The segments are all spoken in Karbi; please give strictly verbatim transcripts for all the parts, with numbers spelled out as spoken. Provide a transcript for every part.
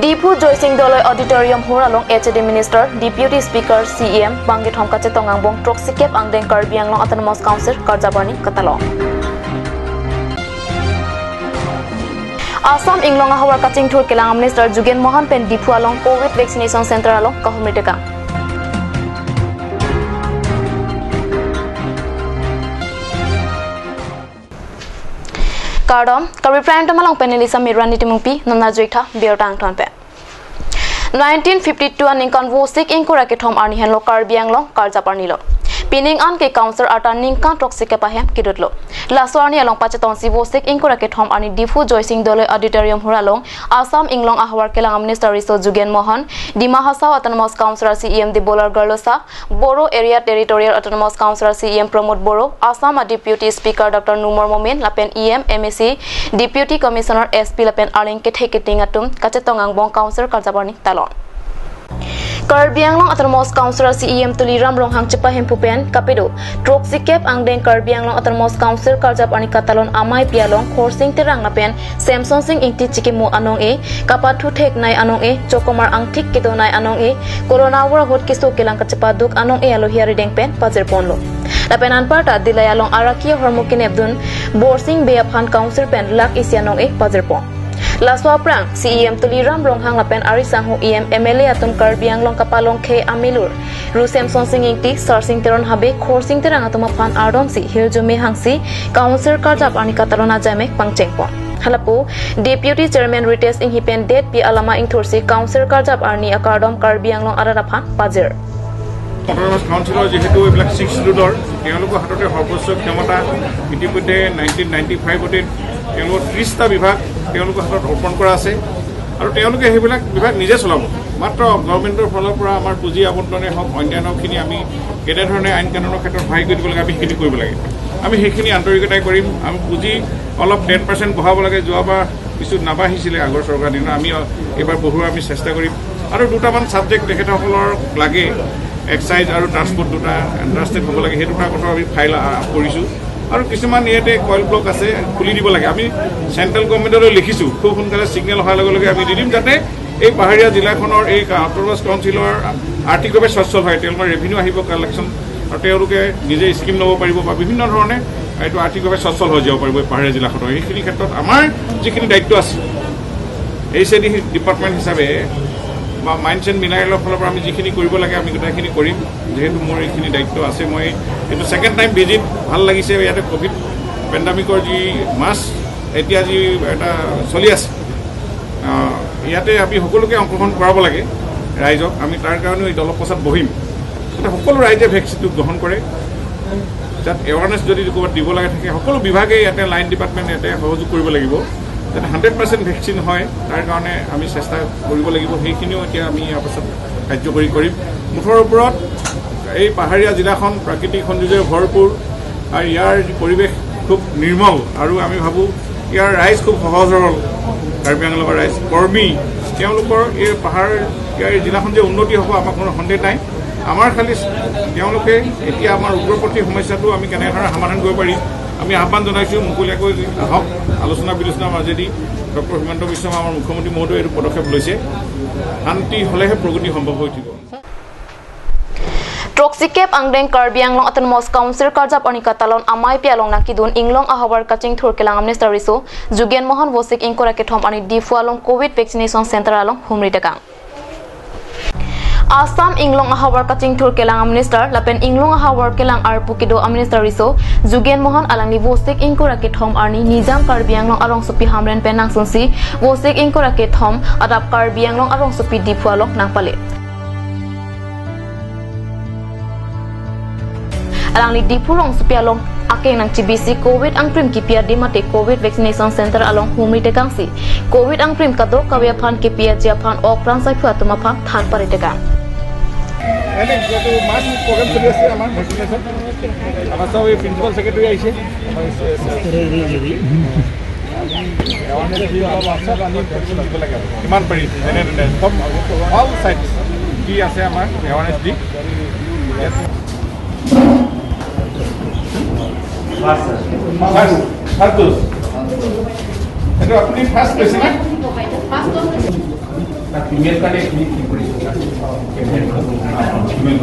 Diphu Joysing Doloi Auditorium Hall along H A D Minister, Deputy Speaker, C E M bangkethom kachetong angbong throksi kep angdeng Karbi Anglong Autonomous Council karjap arni katalon. Assam inglong ahavar kachingthur kelang Minister Jugen Mohan pen Diphu along Covid Vaccination Center along kahumri tekang. Kardom, Karbi Prime Time along pen Elisa Mirwani Timungpi, non arju-ik tha birta angthon pen. Nineteen fifty-two aningkan Vosik ingkoi ra kethom arni henlo Karbi Anglong karjap arni lo. Pining an ke Council arta ningkan throksi kep ahem kidutlo. Laso arni along pachetongsi Vosik ingkoi ra kethom arni Diphu Joysing Doloi Auditorium Hall along Assam inglong ahavar kelang Minister Riso Jugen Mohan, Dima Hasao Autonomous Council C E M Debolal Gorlosa, Bodo Area Territorial Autonomous Council C E M Pramod Boro, Assam a Deputy Speaker Doctor Numal Momin, lapen E M, M A C, Deputy Commissioner, S P lapen arleng kethe keting atum kachetong angbong Council karjap arni talon. Karbi Anglong Autonomous Council C E M Tuliram Ronghang chepahemphu pen kapedo throksi kep angdeng Karbi Anglong Autonomous Council karjap arni katalon amei pi along Khorsing Terang lapen Semson Sing Ingti chikimo anong-e, kapathu theknei anong-e, chokomar angthik kedonei anong-e, Corona ahut keso kelang kachepaduk anong-e alohi arideng pen pajirponlo. Lapen anparta Dillai along arakhi ahormu kenepdun Borsing Bey aphan Council pen lakh isi anong-e pajirpon. Laso aphrang C E M Tuliram Ronghang lapen ari sangho E M, M L A atum Karbi Anglong kapalongkhe amelur Ru Semson Sing Ingti, Sarsing Teron Habe, Khorsing Terang atum aphan ardomsi hirjume hangsi Council karjap arni katalon ajamek pangchengpon. Halapu Deputy Chairman Ritesh Enghi pen detpi alama ingthursi Council karjap arni akardom Karbi Anglong arat aphan pajir. Autonomous কাউন্সিলৰ যিহেতু এইবিলাক ছিক্স ছিডিউলৰ, তেওঁলোকৰ হাততে সৰ্বোচ্চ ক্ষমতা। ইতিমধ্যে nineteen ninety ফাইভতে তেওঁলোকৰ ত্ৰিশটা বিভাগ তেওঁলোকৰ হাতত অৰ্পণ কৰা আছে আৰু তেওঁলোকে সেইবিলাক বিভাগ নিজে চলাব। মাত্ৰ গভৰ্ণমেণ্টৰ ফালৰ পৰা আমাৰ পুঁজি আবণ্টনে হওক, অন্যান্যখিনি আমি কেনেধৰণে আইন কানুনৰ ক্ষেত্ৰত সহায় কৰি দিব লাগে, আমি সেইখিনি কৰিব লাগে। আমি সেইখিনি আন্তৰিকতাৰে কৰিম। আমি পুঁজি অলপ টেন পাৰ্চেণ্ট বঢ়াব লাগে, যোৱাবাৰ কিছু নাবাঢ়িছিলে আগৰ চৰকাৰ দিনত, আমি এইবাৰ বঢ়োৱাৰ আমি চেষ্টা কৰিম। আৰু দুটামান ছাবজেক্ট তেখেতসকলৰ লাগে, এক্সাইজ আৰু ট্ৰান্সপৰ্ট দুটা এণ্ট্ৰান্সটেড হ'ব লাগে, সেই দুটাৰ কথা আমি ফাইল আ, কৰিছোঁ। আৰু কিছুমান ইয়াতে কইল ব্লক আছে, খুলি দিব লাগে। আমি চেণ্ট্ৰেল গভৰ্ণমেণ্টলৈ লিখিছোঁ, খুব সোনকালে ছিগনেল অহাৰ লগে লগে আমি দি দিম, যাতে এই পাহাৰীয়া জিলাখনৰ এই কা-, অট'নমাছ কাউন্সিলৰ আৰ্থিকভাৱে সচ্ছল হয়, তেওঁলোকৰ ৰেভিনিউ আহিব, কালেকশ্যন, আৰু তেওঁলোকে নিজে স্কিম ল'ব পাৰিব বা বিভিন্ন ধৰণে এইটো আৰ্থিকভাৱে সচ্ছল হৈ যাব পাৰিব এই পাহাৰীয়া জিলাখনৰ। এইখিনি ক্ষেত্ৰত আমাৰ যিখিনি দায়িত্ব আছে, এইচ এ ডি ডিপাৰ্টমেণ্ট হিচাপে বা মাইনছ এণ্ড মিনাৰেলৰ ফালৰ পৰা আমি যিখিনি কৰিব লাগে, আমি গোটেইখিনি কৰিম। যিহেতু মোৰ এইখিনি দায়িত্ব আছে, মই এইটো ছেকেণ্ড টাইম ভিজিট, ভাল লাগিছে। ইয়াতে ক'ভিড পেণ্ডামিকৰ যি মাছ এতিয়া যি এটা চলি আছে, আহ, ইয়াতে আমি সকলোকে অংশগ্ৰহণ কৰাব লাগে ৰাইজক। আমি তাৰ কাৰণেও এই দলপ প্ৰচাৰত বহিম, যাতে সকলো ৰাইজে ভেকচিনটো গ্ৰহণ কৰে। যাতে এৱাৰনেছ যদি ক'ৰবাত দিব লাগে থাকে, সকলো বিভাগে ইয়াতে, লাইন ডিপাৰ্টমেণ্ট ইয়াতে সহযোগ কৰিব লাগিব, যাতে হাণ্ড্ৰেড পাৰ্চেণ্ট ভেকচিন হয়, তাৰ কাৰণে আমি চেষ্টা কৰিব লাগিব। সেইখিনিও এতিয়া আমি ইয়াৰ পাছত কাৰ্যকৰী কৰিম। মুঠৰ ওপৰত এই পাহাৰীয়া জিলাখন প্ৰাকৃতিক সৌন্দৰ্যৰে ভৰপূৰ আৰু ইয়াৰ যি পৰিৱেশ খুব নিৰ্মল আৰু আমি ভাবোঁ ইয়াৰ ৰাইজ খুব সহজ সৰল, কাৰ্বি আংলঙৰ ৰাইজ কৰ্মী, তেওঁলোকৰ এই পাহাৰীয়া জিলাখন যে উন্নতি হ'ব, আমাৰ কোনো সন্দেহ নাই। আমাৰ খালি তেওঁলোকে এতিয়া আমাৰ উগ্ৰপন্থী সমস্যাটো আমি কেনেধৰণে সমাধান কৰিব পাৰি, আমি আহ্বান জনাইছোঁ মুকলিয়াকৈ আহক, আলোচনা বিলোচনাৰ মাজেদি। ডক্টৰ হিমন্ত বিশ্ব শৰ্মা আমাৰ মুখ্যমন্ত্ৰী মহোদয়ে এইটো পদক্ষেপ লৈছে। শান্তি হ'লেহে প্ৰগতি সম্ভৱ হৈ উঠিব। Throksi kep angdeng Karbi Anglong Autonomous Council karjap arni katalon amei pi along nangkedun inglong ahavar kachingthur kelang Minister Riso Jugen Mohan Vosik ingkoi ra kethom arni Diphu along Covid Vaccination Center along humri tekang. Assam inglong ahavar kachingthur kelang Minister lapen inglong ahavar kelang arpu kedo Minister Riso Jugen Mohan alangli Vosik ingkoi ra kethom arni Nijang Karbi Anglong arongsopi Hamren pen nangsunsi Vosik ingkoi ra kethom adap Karbi Anglong arongsopi Diphu along nangpale. Alangli Diphu rongsopi along akeng nangchibisi Covid angkrim kipi adim mate Covid Vaccination Center along humri tekangsi Covid angkrim kadokave aphan kipi aji aphan ok rang saiphu atum aphan than pari tekang. এনে যিহেতু মাছ প্ৰগ্ৰেম চলি আছে আমাৰ ভেকচিনেশ্যন, আমাৰ চব এই principal secretary আহিছে। এৱাৰনেছ দি অলপ আছে, আমি দিব লাগে আৰু। কিমান পাৰি যেনে তেনে চব অল ছাইড দি আছে আমাৰ এৱাৰনেছ দি। First, first dose. এইটো আপুনি ফাৰ্ষ্ট লৈছে নে? তাত ইমেইল কাৰণে এইখিনি কি কৰিছে? Email, email.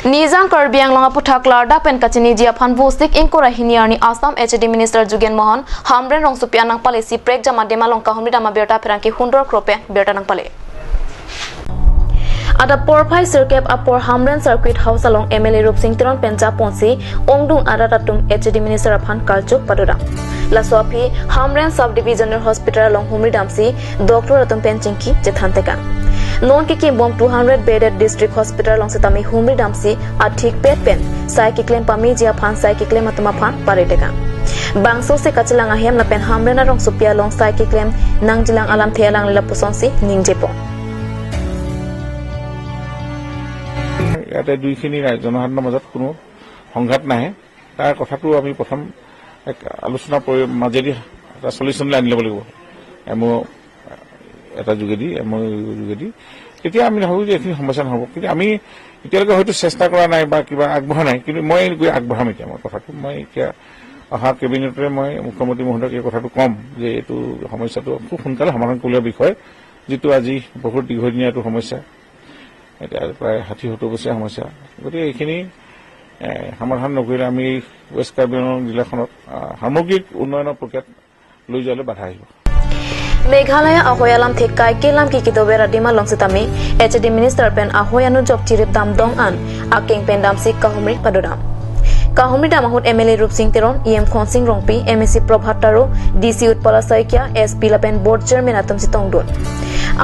Nijang Karbi Anglong aputhak larda pen kachiniji aphan Vosik ingkoi ra hini arni Assam H A D Minister Jugen Mohan Hamren rongsopi an nangpalesi prekjam adim along kahumri dam abirta pherangke hundrok kro pen birta nangpale. Adap porphai sirkep apor Hamren Circuit House along M L A Rupsing Teron pen japonsi ongdung arat atum H A D Minister aphan karchuk padodam. Laso aphi Hamren Sub Divisional Hospital along humri damsi doctor atum pen chingki chethan tekang. Non kekimbom two hundred bedded district hospital along setame humri damsi athik pet pen sai keklem pameji aphan sai keklem atum aphan pare tekang. Bangso si kachelang ahem lapen Hamren arongsopi along sai keklem nangjilang alamthe alangli lapusonsi ningjepon. ইয়াতে দুইখিনি ৰাইজ, জনসাধাৰণৰ মাজত কোনো সংঘাত নাহে। তাৰ কথাটো আমি প্ৰথম এক আলোচনা পৰি-, মাজেদি এটা চলিউশ্যনলৈ আনি ল'ব লাগিব। এম অ' এটা যোগেদি, এম অ' ইউ যোগেদি, তেতিয়া আমি ভাবোঁ যে এইখিনি সমস্যা নহ'ব। কিন্তু আমি এতিয়ালৈকে হয়তো চেষ্টা কৰা নাই বা কিবা আগবঢ়া নাই, কিন্তু মই গৈ আগবঢ়াম এতিয়া মোৰ কথাটো। মই এতিয়া অহা কেবিনেটে মই মুখ্যমন্ত্ৰী মহোদয়ক এই কথাটো ক'ম যে এইটো সমস্যাটো খুব সোনকালে সমাধান কৰিবলগীয়া বিষয়, যিটো আজি বহুত দীঘলীয়া এইটো সমস্যা। এতিয়া প্ৰায় ষাঠি সত্তৰ বছৰীয়া সমস্যা। গতিকে এইখিনি, এ, সমাধান নকৰিলে আমি ৱেষ্ট কাৰ্বি আংলং জিলাখনত, আ, সামগ্ৰিক উন্নয়নৰ প্ৰক্ৰিয়াত লৈ যোৱালৈ বাধা আহিব। Meghalaya ahoi alamthe kaike lam kekidover adim along setame H A D Minister pen ahoi anujok chirip dam dong an akeng pen damsi kahumri padodam. Kahumri dam ahut M L A Rupsing Teron, E M Khonsing Rongpi, M A C Prabhat Taro, D C Utpala Saikia, S P lapen Board Chairman atum chetongdun.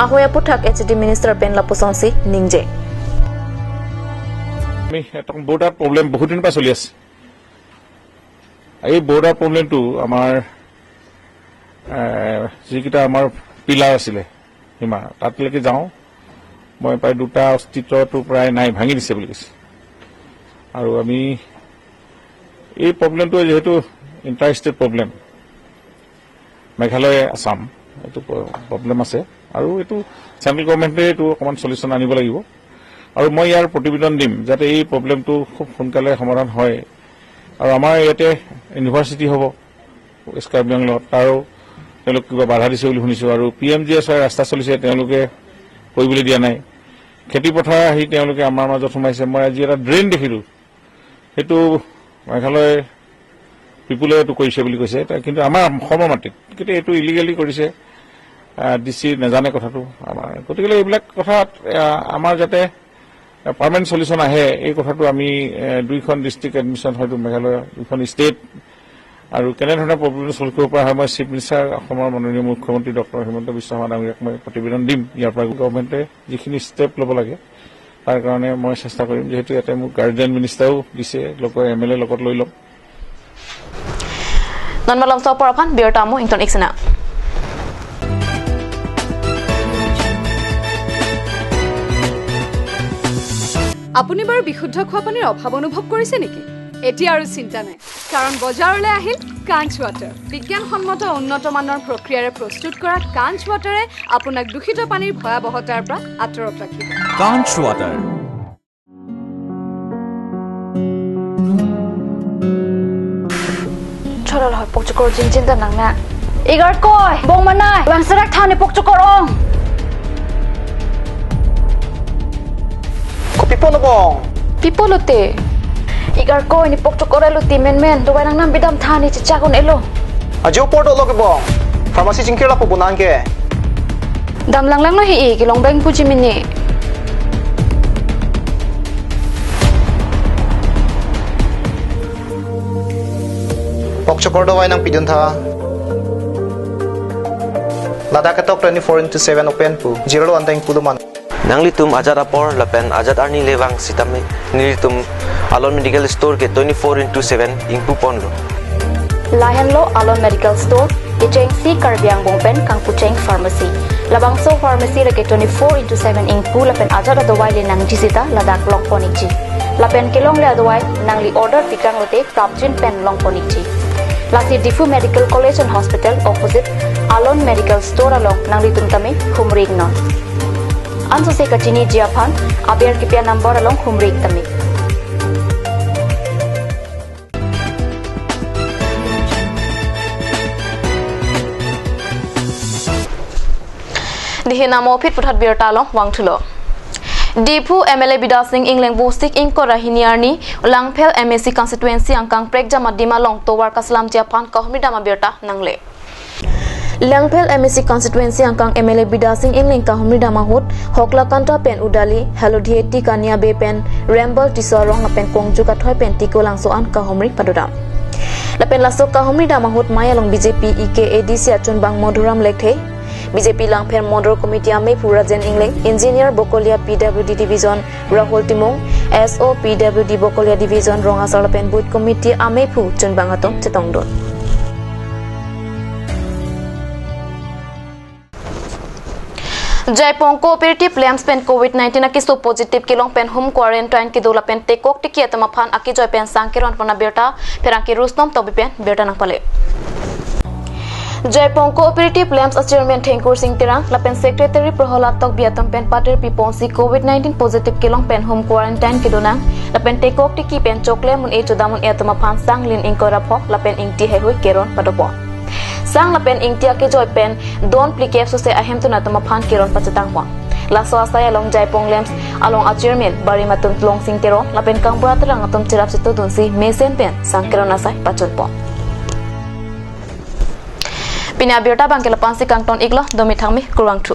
Ahoi aputhak H A D Minister pen lapusonsi ningje. আমি এটা border problem বহুত দিনৰ পৰা চলি আছে। এই বৰ্ডাৰ প্ৰব্লেমটো আমাৰ, এ, যিকেইটা আমাৰ পিলাৰ আছিলে সীমা, তাতলৈকে যাওঁ, মই প্ৰায় দুটা অস্তিত্বটো প্ৰায় নাই, ভাঙি দিছে বুলি কৈছে। আৰু আমি এই প্ৰব্লেমটো যিহেতু ইণ্টাৰ ষ্টেট প্ৰব্লেম, মেঘালয়, আছাম, এইটো প্ৰ-, প্ৰব্লেম আছে আৰু এইটো চেণ্ট্ৰেল গভৰ্ণমেণ্টে এইটো অকণমান চলিউশ্যন আনিব লাগিব। আৰু মই ইয়াৰ প্ৰতিবেদন দিম যাতে এই প্ৰব্লেমটো খুব সোনকালে সমাধান হয়। আৰু আমাৰ ইয়াতে ইউনিভাৰ্চিটি হ'ব ৱেষ্ট কাৰ্বি আংলঙত, তাৰো তেওঁলোক কিবা বাধা দিছে বুলি শুনিছোঁ। আৰু P M G S Y ৰাস্তা চলিছে, তেওঁলোকে কৰিবলৈ দিয়া নাই। খেতি পথাৰ আহি তেওঁলোকে আমাৰ মাজত সোমাইছে। মই আজি এটা ড্ৰেইন দেখিলোঁ, সেইটো মেঘালয় পিপুলে এইটো কৰিছে বুলি কৈছে, তা-, কিন্তু আমাৰ অসমৰ মাটিত, গতিকে এইটো ইলিগেলি কৰিছে। ডি চি নাজানে কথাটো আমাৰ। গতিকে এইবিলাক কথাত, আ, আমাৰ যাতে পাৰ্মানেণ্ট চলিউশ্যন আহে, এই কথাটো আমি, এ, দুইখন ডিষ্ট্ৰিক্ট এডমিশ্যন হয়তো মেঘালয়, দুইখন ষ্টেট, আৰু কেনেধৰণে প্ৰব্লেম ছল্ভ কৰিব পৰা হয়, মই চিফ মিনিষ্টাৰ, অসমৰ মাননীয় মুখ্যমন্ত্ৰী ডক্টৰ হিমন্ত বিশ্ব শৰ্মা ডাঙৰীয়াক মই প্ৰতিবেদন দিম। ইয়াৰ পৰা গভৰ্ণমেণ্টে যিখিনি ষ্টেপ ল'ব লাগে, তাৰ কাৰণে মই চেষ্টা কৰিম। যিহেতু ইয়াতে মোক গাৰ্ডিয়ান মিনিষ্টাৰো দিছে, লগতে এম এল এ লগত লৈ ল'ম। Non malom sopor aphan birta mo ington iksena. আপুনি বাৰু বিশুদ্ধ খোৱা পানীৰ অভাৱ অনুভৱ কৰিছে নেকি? এতিয়া আৰু চিন্তা নাই, কাৰণ বজাৰলৈ আহিল কাঞ্চ ৱাটাৰ। বিজ্ঞানসন্মত উন্নত মানৰ প্ৰক্ৰিয়াৰে প্ৰস্তুত কৰা কাঞ্চ ৱাটাৰে আপোনাক দূষিত পানীৰ ভয়াৱহতাৰ পৰা আঁতৰত ৰাখিব। Kanch Water. Chorol hoi pokchokor jinjin ta nang na. Igar koi, bong manai, bang serak thani pokchokor ong. Kopi pon bong? Pi pon lote. Igar koi ni pokchokor elo ti menmen, dovai nang nam bidam thani chichak un elo. Ajo por do lo ke bong. Pharmacy chingkir lapu bonang ke. Dam langlang lo hi i, kelong beng puji mini. Pokchokor dovai nang pidun tha. Ladak ketok twenty-four into seven open pu. Zero lo anteng pulo man. Nanglitum ajat apor lapen ajat arni le vang sitame nelitum Alon Medical Store ke twenty-four into seven ingpu ponlo. Lahenlo Alon Medical Store, kechengsi Karbi Anglong pen kangpucheng pharmacy. Labangso pharmacy lake twenty-four into seven ingpu lapen ajat adovai le nangji sita ladak long pon ikji. Lapen kelongle adovai nangli order pikang lote prapjin pen long pon ikji. Lasi Diphu Medical College and Hospital opposite Alon Medical Store along nanglitum tame humri iknon. Ansose kachiniji aphan aber kipi a-number along humri ik tame. Dihin amo phit puthot birta along vangthulo. Diphu M L A Bidya Sing Engleng Vosik ingkoi ra hini arni Langpher M A C constituency angkang prekjam adim along tovar kaslamji aphan kahumri dam abirta nangle. Langpher M A C constituency angkang M L A Bidya Sing Engleng kahumri dam ahut Hoklakanta pen Udali, Halodhieti Kania Bey pen Rembal Tisso arong lapen Kongju Kathoi pen Tiko Langso an kahumri padodam. Lapen laso kahumri dam ahut mei along B J P E K A D C achunbang Madhuram Lekthe, B J P Langpher Mandal Committee ameiphu Rajen Engleng, Engineer Bokolia P W D Division Rahul Timung, S O P W D Bokolia Division rong asar lapen Booth Committee ameiphu chunbang atum chetongdun. Jaipong Cooperative Lamps pen Covid nineteen akeso positive kelong pen home quarantine kedo lapen tekok tiki atum aphan akejoi pen sang keron pon abirta pherangke Rustom Tokbi pen birta nangpale. Jaipong Cooperative Lamps a-chairman Thengkur Sing Terang lapen secretary Prahalad Tokbi atum pen patir piponsi Covid nineteen positive kelong pen home quarantine kedonang lapen tekok tiki pen chokle mun-e chodam un-e atum aphan sang lin ingkoi ra phok lapen ingti heihui keron padopon. Sang lapen ingti akejoi pen don phlikep sose ahemtun atum aphan keron pachetangpon. Laso asai along Jaipong Lamps along a-chairman barim atum Longsing Teron lapen Kangbura Terang atum cherap chetudunsi mesen pen sang keron asai pachotpon. Pini abirta abangke lapu-ansi kangton iklo, domi thangmi, kurvangthu.